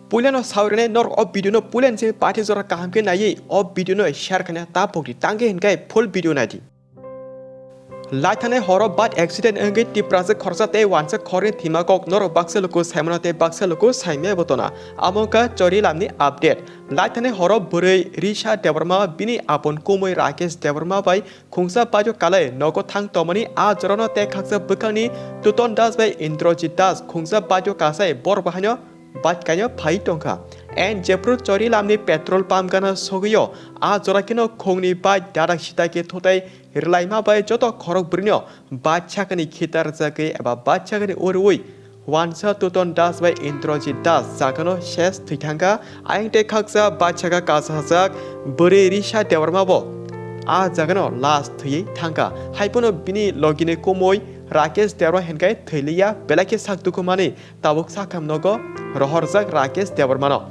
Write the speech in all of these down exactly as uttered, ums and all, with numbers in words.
Puilano sawi rwnai norok o video no puilani simi paithe jora kaham khe naiwi o video no share khaina ta pokdi tangkhe hinkhai full video naidi. Laithani horo bike accident wngwi Tiprasa khoroksa tei wansa khorni thima kok norok baksa luku saimano tei baksa luku saimaya bo tona. Amo wngkha Chorilamni update. Laithani horo bwrwi Risa Debbarma bini apon kumui Rakesh Debbarma bai khungsa bajo kalai nogo thang tongmani a jorano tei khaksa bwkhakni Tuton Das bai Indrajit Das khungsa bajo kasai borok bahaino bike kaino phai tongkha. And jephru Chorilamni petrol pump gana sogwio a jora kheno khongni bike dadak sida khe thutai rwlaima bai joto khorok bwrwino bike sakani khitar jagwi eba bike sakani urwi wansa Tuton Das bai Indrajit Das jagano ses thwi thangkha. Ayang tei khaksa bike saka kasajak bwrwi Risa Debbarma bo a jagano last thwiwi thangkha. Haiphano bini logini kumui Rakesh Debbarma hinkhai thwiliya belai khe sak dukhu manwi tabuk sakham nogo rohorjak Rakesh Debbarmano.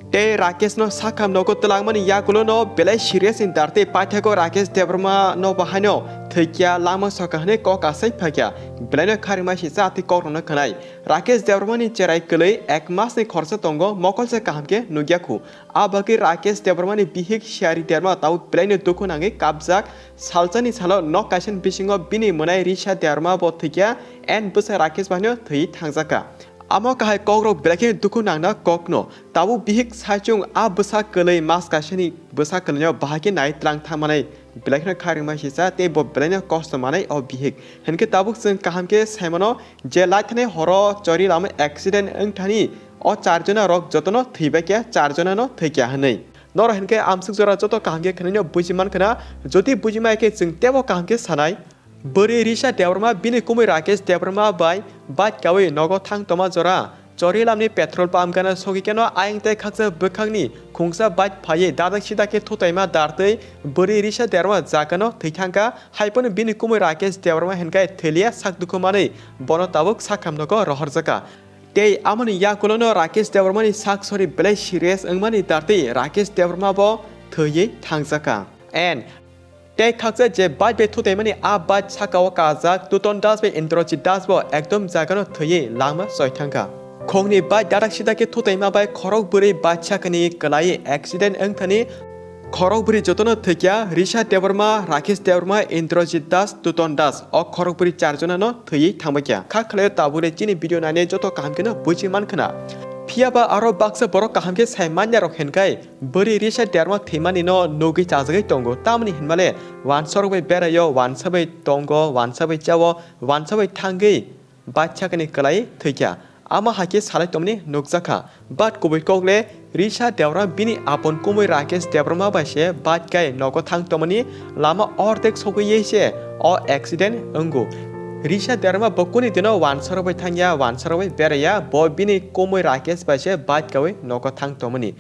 Tei Rakeshno sakham nogo twlangmani yagulono belai serious ni dartwi paithago Rakesh Debbarmano bahaino thwikya lama soka hwnwi kok asai phaikya. Belaino kharima sisa atwi kokrokno khwnai. Rakesh Debbarmani cherai kwlwi ek masni khoroksa tongo, mokolsa kaham khe nukya khu. A bagwi Rakesh Debbarmani bihik Siyari Debbarma tabuk belaino dukhu nangwi kapjak. Salsani salo nok kaisani bisingo bini mwnai Risa Debbarma bo thwikya and bwsa Rakesh bahaino thwi thangjakha. Amo kahai kokrok belai kheno dukhu nangna kokno. Tabuk bihik saichung a bwsa kwlwi mas kaisani bwsa kwlwino bahai khe nai tlang thangmanai belai kheno kharima sisa tei bo belaino kosto manai o bihik. Hinkhe tabuk chwng kaham khe saimano je laithani horo Chorilamni accident wngthani o charjona rok jotono thwibaikya, charjonano thwikya hwnwi. Norok hinkhe amswk jora joto kaham khe khwnaino buji mankhwna. Jodi buji maikhe chwng teibo kaham khe sanai. Bwrwi Risa Debbarma bini kumui Rakesh Debbarma bai bike kawi nogo thang tongma jora Chorilamni petrol pump gana sogwi kheno ayang tei khaksa bwkhakni khungsa bike phaiwi dadak sida khe thutaima dartwi bwrwi Risa Debbarma jagano thwi thangkha. Haiphano bini kumui Rakesh Debbarma hinkhai thwiliya sak dukhu manwi bono tabuk sakham nogo rohorjakha. Tei amoni yakulono Rakesh Debbarmani sak sori belai serious wngmani dartwi Rakesh Debbarma bo thwiwi thangjakha. And tei khaksa je bike bai thutaimani a bike sakao kajak Tuton Das bai Indrajit Das bo ekdom jagano thwiwi lama choi thangkha. Khongni bike dadak sida khe thutaima bai khorok bwrwi bike sakani kwlai accident wngthani khorok bwrwi jotono thwikya Risa Debbarma, Rakesh Debbarma, Indrajit Das, Tuton Das o khorok bwrwi charjonano thwiwi thangbaikha. Kha khwlaio tabukle chini video nainai joto kaham kheno buji mankhwna. Phiyaba aro baksa borok kaham khe sai manya rok hinkhai Bwrwi Risa Debbarma thwimanino nugwi chajagwi tongo, tamoni hinmale wansa rok bai beraio, wansa bai tongo, wansa bai chao, wansa bai thangwi bike sakani kwlai thwikha. Ama hakhe salai tongmani nukjakha. But kubui kokle Risa Debbarma bini apon kumui Rakesh Debbarma bai se bike kai nogo thang tongmani lama ordek sogwi se o accident wngo. Risa Debbarma bo kuni dino wansa rok bai thangya, wansa rok bai beraiya, bo bini kumui Rakesh bai se bike kawi nogo thang tongmani.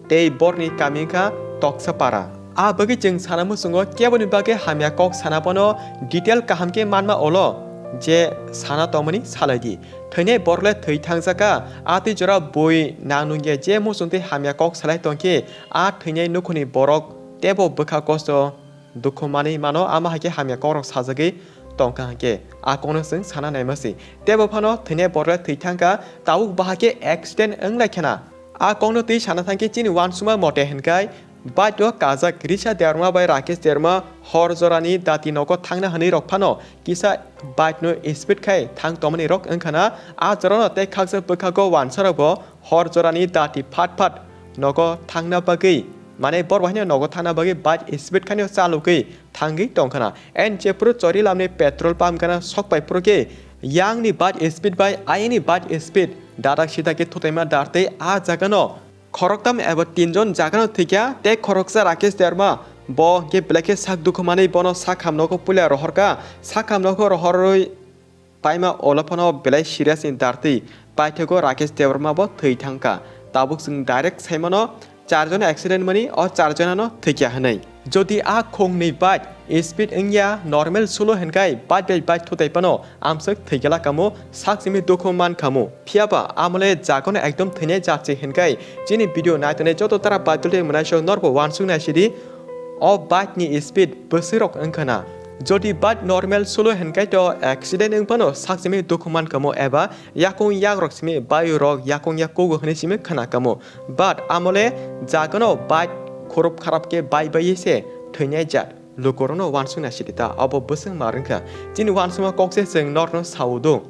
Tei borni kami wngkha Toksapara. A bagwi chwng sana muchungo keboni bagwi hamya kok sana phano detail kaham khe manma olo je sana tongmani salai di. Thwinai borok le thwi thangjakha, a twi jora bui nang nungya je muchung tei hamya kok salai tongkhe a thwinai nukhuni borok teibo bwkha kosto dukhu manwi mano, ama hai khe hamya kokrok sajagwi tongkha hinkhe a kokno chwng sana naima se. Teibo phano thwinai borok le thwi thangkha, tabuk bahai khe accident wng lai khena. A kokno twi sana thangkhe chini uansukma mote hinkhai bike o kajak Risa Debbarma bai Rakesh Debbarma hor jorani dati nogo thangna hwnwi rok phano kisa bike no speed khai thang tongmani rok wngkhana. A jorano tei khaksa bwkhago uansarokbo hor jorani dati phat phat nogo thangna bagwi, mane borok bahino nogo thangna bagwi bike speed khaino chalogwi thangwi tongkhana. And jephuru Chorilamni petrol pump gana sokpai phuru khe yangni bike speed bai ayangni bike speed dadak sida khe thutaima dartwi a jagano khoroktham eba tinjon jagano thwikha tei khoroksa Rakesh Debbarma bo hwnkhe belai khe sak dukhu manwi bono sakham nogo puila rohorkha. Sakham nogo rohorwi paima olo phano belai serious ni dartwi paithago Rakesh Debbarma bo thwi thangkha. Tabuk chwng direct saimano charjon accident mani o charjonano thwikya hwnwi. Jodi a khongni bike speed wngya normal sulo hinkhai bike bai bike thutai phano amswk thwikela kamo sak simi dukhu man kamo. Phiyaba amole jagono ekdom thwinai jat se hinkhai chini video naitonai joto tara bike dulti mwnaisok norbo uansuk naisidi. O bike ni speed bwswirok wngkhana Jodi bike normal solo hinkhai to accident wng phano sak simi dukhu man kamo eba yakung yakrok simi bayu rok yakung yak kugo hwnwi simi khna kamo. But amole jagano bike khorop kharap khe bai bai se thwinai jat. Lukurokno wansukna sidi ta abo bwswng ma rwngkha. Chini wansukma kok se chwng norno sao do.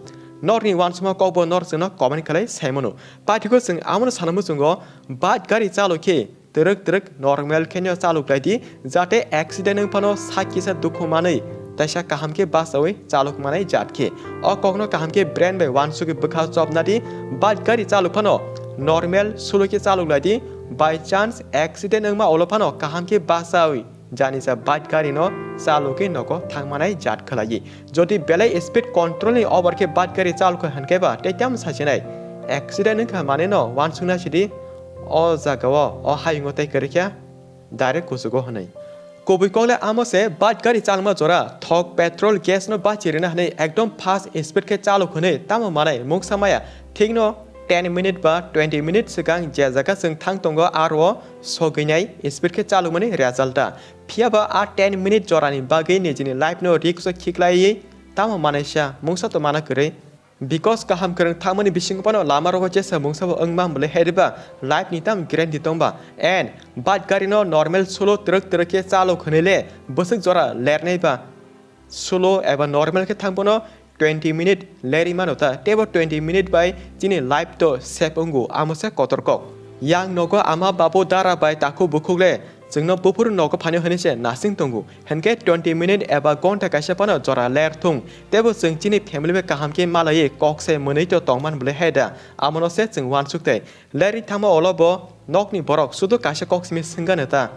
Norni wansukma kokbo nor chwngno comment khlai saimano. Paithiko chwng amono sana muchungo bike gari chalo khe twrwk twrwk normal khenyo chalok lai di, jate accident wng phano sak kisa dukhu manwi taisa kaham khe bachaui chalok manai jat khe. O kokno kaham khe brain bai wansugwi bwkha chopna di, bike gari chalok phano normal solo khe chalok lai di, by chance accident wngma ulo phano kaham khe bachaui janisa bike gari no chalok khe nogo thangmanai jat khlai. Jodi belai speed control ni over khe bike gari chalok khe hinkhe ba tei tamo sachinai accident wngkha manwi no wansukna sidi. O jaga o, o hayungo tei kwrwi khe direct kuchugo hwnwi. Kubui kokle amo se bike gari chalma jora thok petrol gas no bachi rina hwnwi ekdom fast speed khe chalok hwnwi tamo manai mungsa maya thikno ten minute ba twenty minute swkang je jaga chwng thang tongo aro sogwinai speed khe chalokmani result a. Phiya ba a ten minute jorani bagwi nijini life no risk o khiklaiwi tamo manaisa mungsa to mana kwrwi. Because kaham kwrwng thangmani bisingo phano lama rogo jesa mungsa bo wngma bwlwi hai riba life ni tam guarantee tongba and bike gari no normal solo twrwk twrwk khe chalok hwnwi le bwswk jora lernai ba solo eba normal khe thang bono twenty minute leri mano ta tebo twenty minute bai chini life to save wngo amo se kotor kok. Yang nogo ama babu dara bai takhuk bukhuk le chwngno buphuru nogo phani hwnwi se nasing tongo. Hinkhe twenty minute eba gonta kaisa phano jora ler thung, tebo chwng chini family bai kaham khe malaiwi kok se mwnwi to tongman bwlai hai da, amono se chwng uansuk tei lerwi thangma ulo bo nokni borok sudu kaisa kok simi swngano ta,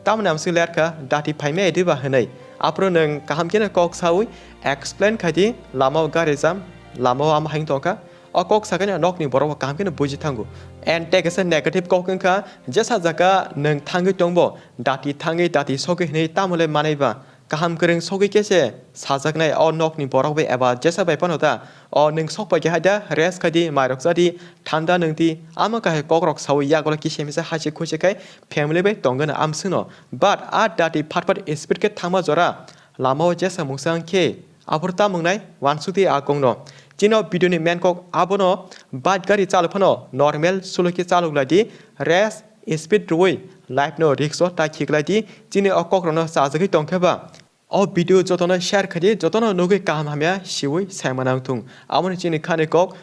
tamoni amswk ler kha dati phaimai diba hwnwi. Aphuru nwng kaham kheno kok saui explain khai di, lama o gari jam, lama o ama hai wng tong kha. O kok sakani nokni borok bo kaham kheno buji thango. And tei kaisa negative kok wngkha, jesa jaga nwng thangwi tongbo, dati thangwi dati sogwi hwnwi tamole manai ba. Kaham kwrwng sogwi khe se sajaknai o nokni borok bai eba jesa bai phano ta. O nwng sok pai khe hai da, rest khai di, mairok cha di, thanda nwng di, ama kahai kokrok saui yagulo kisa misa hachik khuchik khai family bai tongwi no amswkno. But a dati phat phat speed khe thangma jora lama o jesa mungsa wng khe Aphuru tamo wngnai uansukdi a kokno. Chini o video ni main kok abono, bike gari chalok phano normal solo khe chalok lai di, race speed rwui life no risk o ta khiklai di. Chini o kok rokno chajagwi tongkhe ba o video jotono share khai di, jotono nugwi kaham hamya siui saima nang thung. Aboni chini khani kok.